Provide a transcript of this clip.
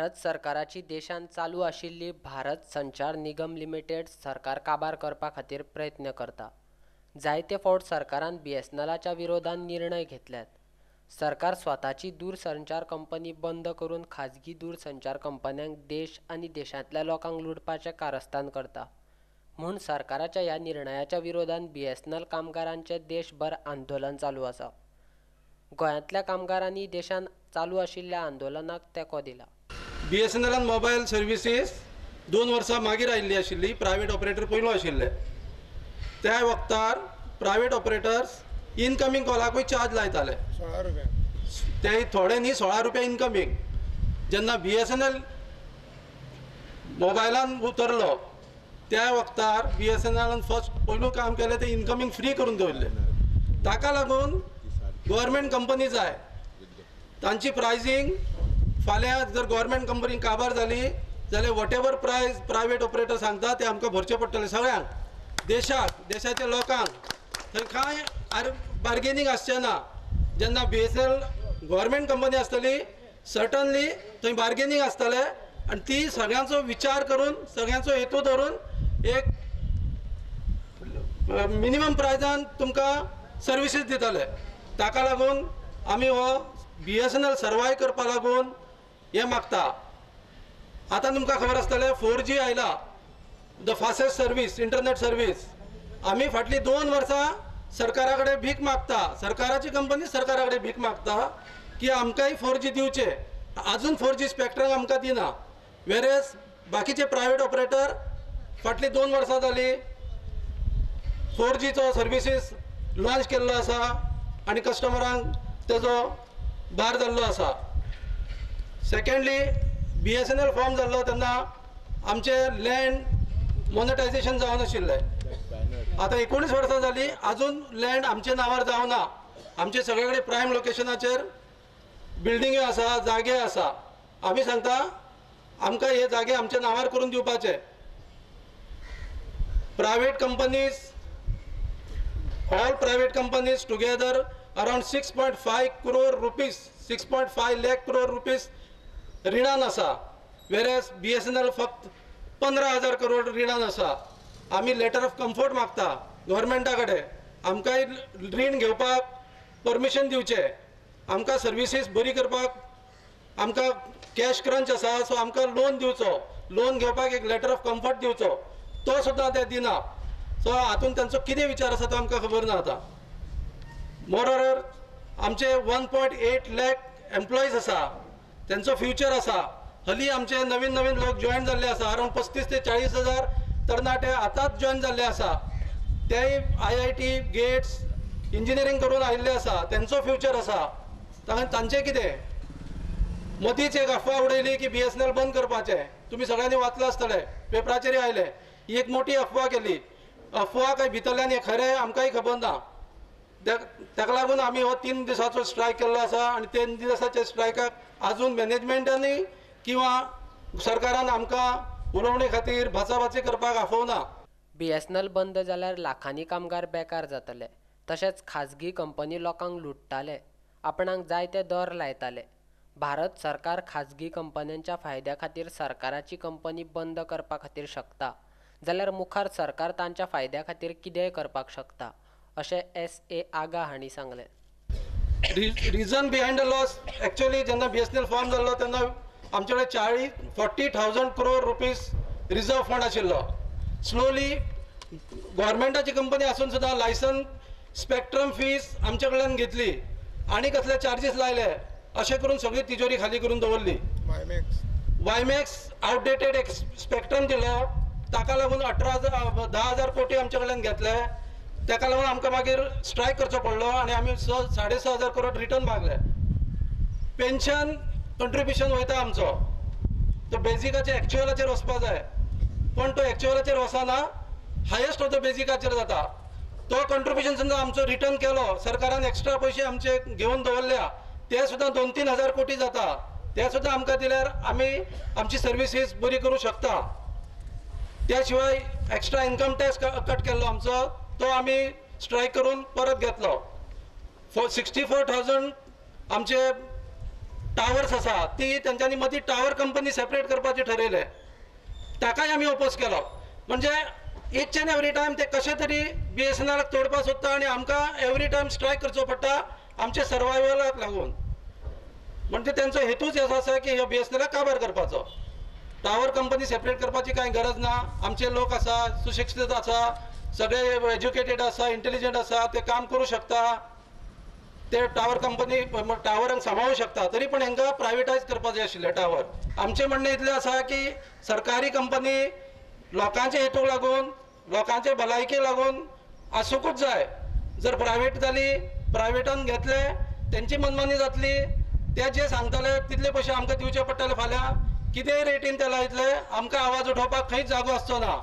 भारत सरकाराची देशांत चालू आशिल्ली भारत संचार निगम लिमिटेड सरकार काबार करपा खातीर प्रयत्न करता. जायते फावट सरकारान बीएसएनएलाच्या विरोधान निर्णय घेतल्यात. सरकार स्वताची दूरसंचार कंपनी बंद करून खाजगी दूरसंचार कंपन्यांक देश आनी देशांतल्या लोकांक लुटपाचें कारस्थान करता. म्हूण सरकाराच्या ह्या निर्णयाच्या विरोधान बीएसएनएल कामगारांचें देशभर आंदोलन चालू आसा. गोंयांतल्या कामगारांनी देशांत चालू आशिल्ल्या आंदोलनाक तेंको दिला. बीएसएनएलान मोबायल सर्विसीस 2 वर्सां मागीर आयिल्ली आशिल्ली, प्रायवेट ऑपरेटर पयलो आशिल्ले. त्या वक्तार प्रायवेट ऑपरेटर्स इनकमींग कॉलाकूय चार्ज लायताले, 16 रुपया, ते थोडे न्ही 16 रुपया इनकमींग. जेन्ना बीएसएनएल मोबायलान उतरलो त्या वक्तार बीएसएनएलान फर्स्ट पयलू काम केलें तें इनकमींग फ्री करून दवरलें. ताका लागून गव्हर्मेंट कंपनी जाय, तांची प्रायजींग फाल्यां जर गव्हर्मेंट कंपनी काबार जाली जाल्यार वॉटेवर प्रायज प्रायवेट ऑपरेटर सांगता ते आमकां भरचें पडटलें सगळ्यांक, देशाक, देशाच्या लोकांक. थंय कांय बार्गेनींग आसचें ना. जेन्ना बीएसएनएल गव्हर्मेंट कंपनी आसतली सर्टनली थंय बार्गेनींग आसतलें आनी ती सगळ्यांचो विचार करून, सगळ्यांचो हेतू धरून एक मिनिमम प्रायजान तुमकां सर्विसीस दितले. ताका लागून आमी हो बीएसएनएल सर्वायव करपा लागून हें मागता. आतां तुमकां खबर आसतलें 4G आयला, the fastest service, internet service. आमी फाटलीं 2 वर्सां सरकारा कडेन भीक मागता, सरकाराची कंपनी सरकारा कडेन भीक मागता की आमकांय 4G दिवचें. आजून 4G spectrum आमकां दिना. वेरेज बाकीचे प्रायवेट ऑपरेटर फाटलीं 2 वर्सां जालीं 4Gचो सर्विसीस लॉन्च केल्लो आसा आनी कस्टमरांक तेजो भार जाल्लो आसा. सेकेंडली, बीएसएनएल फॉर्म जाल्लो तेन्ना आमचें लँड मोनेटायजेशन जावनाशिल्लें. आतां 19 वर्सां जालीं आजून लँड आमच्या नांवार जावना. आमचे सगळे कडेन प्रायम लोकेशनाचेर बिल्डिंग्यो आसा, जागे आसा. आमी सांगता आमकां हे जागे आमच्या नांवार करून दिवपाचे. Private companies, all private companies together around 6.5 crore rupees, 6.5 lakh crore rupees रिणान आसा. वेरेज बीएसएनएल फक्त 15,000 करोड रिणान आसा. आमी लेटर ऑफ कम्फर्ट मागता गव्हर्मेंटा कडेन, आमकांय रीण घेवपाक परमिशन दिवचें, आमकां सर्विसीस बरी करपाक, आमकां कॅश क्रंच आसा, सो आमकां लोन दिवचो, लोन घेवपाक एक लेटर ऑफ कम्फर्ट दिवचो, तो सुद्दां ते दिना. सो हातून तांचो कितें विचार आसा तो आमकां खबर ना. आतां मोरोवर आमचे 1.8 लाख एम्प्लॉईज आसा, तेंचो फ्युचर आसा. हली आमचे नवीन नवीन लोक जॉयन जाल्ले आसा, अरावंड 35 ते 40 हजार तरणाटे आतांच जॉयन जाल्ले आसा. तेय IIT, gets, engineering करून आयिल्ले आसा, तेंचो फ्युचर आसा. तांचें कितें? मदींच एक अफवा उडयली की बीएसएनएल बंद करपाचें, तुमी सगळ्यांनी वाचलां आसतलें, पेपराचेरय आयलें. ही एक मोठी अफवा केली. अफवा काय भितरल्यान हें खरें आमकांय खबर ना. ताका लागून आमी हो 3 दिसाचो स्ट्रायक केल्लो आसा आनी 3 दिसाच्या स्ट्रायकाक आजून मॅनेजमेंटांनी किंवा सरकारान आमकां उलोवणे खातीर भाचाभाची करपाक आफोवना. बीएसएनएल बंद जाल्यार लाखांनी कामगार बेकार जातले, तशेंच खाजगी कंपनी लोकांक लुट्टाले, आपणाक जाय ते दर लायताले. भारत सरकार खाजगी कंपन्यांच्या फायद्या खातीर सरकाराची कंपनी बंद करपा खातीर शकता जाल्यार मुखार सरकार तांच्या फायद्या खातीर कितेंय करपाक शकता, अशें SA आगा हांणी सांगलें. Reason behind the loss actually जेन्ना बीएसएनएल फॉर्म जाल्लो तेन्ना आमचे कडेन 40,000 करोड रुपीज रिजर्व फंड आशिल्लो. स्लोली गव्हर्मेंटाची कंपनी आसून सुद्दां लायसन स्पेक्ट्रम फीस आमचे कडल्यान घेतली आनी कसले चार्जीस लायले, अशें करून सगळी तिजोरी खाली करून दवरली. वायमॅक्स आउटडेटेड एक स्पेक्ट्रम दिलो, ताका लागून 10,000 कोटी आमचे कडल्यान घेतले. ताका लागून आमकां मागीर स्ट्रायक करचो पडलो आनी आमी 6,500 करोड रिटर्न मागले. पेन्शन कंट्रिब्युशन वयता आमचो, तो बेजिकाचेर एक्चुअलाचेर वचपा जाय, पण तो एक्चुअलाचेर वचना, हायेस्ट ऑफ the बेजिकाचेर जाता. तो कंट्रिब्युशन समजा आमचो रिटर्न केलो, सरकारान एक्स्ट्रा पयशे आमचे घेवन दवरल्या, ते सुद्दां 2-3 हजार कोटी जाता. ते सुद्दां आमकां दिल्यार आमी आमची सर्विसीस बरी करूं शकता. त्या शिवाय एक्स्ट्रा इन्कम टॅक्स कट केल्लो आमचो, तो आमी स्ट्रायक करून परत घेतलो. 64,000 आमचे टावर्स आसा ती तेंच्यांनी मदीं टावर कंपनी सेपरेट करपाचें ठरयलें, ताकाय आमी ओपोज केलो. म्हणजे इच एंड एवरी टायम ते कशें तरी बीएसएनएलाक तोडपाक सोदता आनी आमकां एवरी टायम स्ट्रायक करचो पडटा आमचे सर्वायवलाक लागून. म्हणजे तेंचो हेतूच असो आसा की ह्यो बीएसएनएलाक काबार करपाचो. टावर कंपनी सेपरेट करपाची कांय गरज ना. आमचे लोक आसा, सुशिक्षीत आसा, सगळे एज्युकेटेड आसा, इंटेलिजंट आसा, ते काम करूं शकता, ते टावर कंपनी टावरांक सांबाळूं शकता. तरी पण हांकां प्रायवेटायज करपाचें आशिल्लें टावर. आमचें म्हणणें इतलें आसा की सरकारी कंपनी लोकांचे हेतूक लागून, लोकांचे भलायकी लागून आसूंकूच जाय. जर प्रायवेट जाली, प्रायवेटान घेतले तेंची मनमानी जातली, ते जे सांगतले तितले पयशे आमकां दिवचे पडटले. फाल्यां कितेंय रेटीन ते लायतले, आमकां आवाज उठोवपाक खंयच जागो आसचो ना.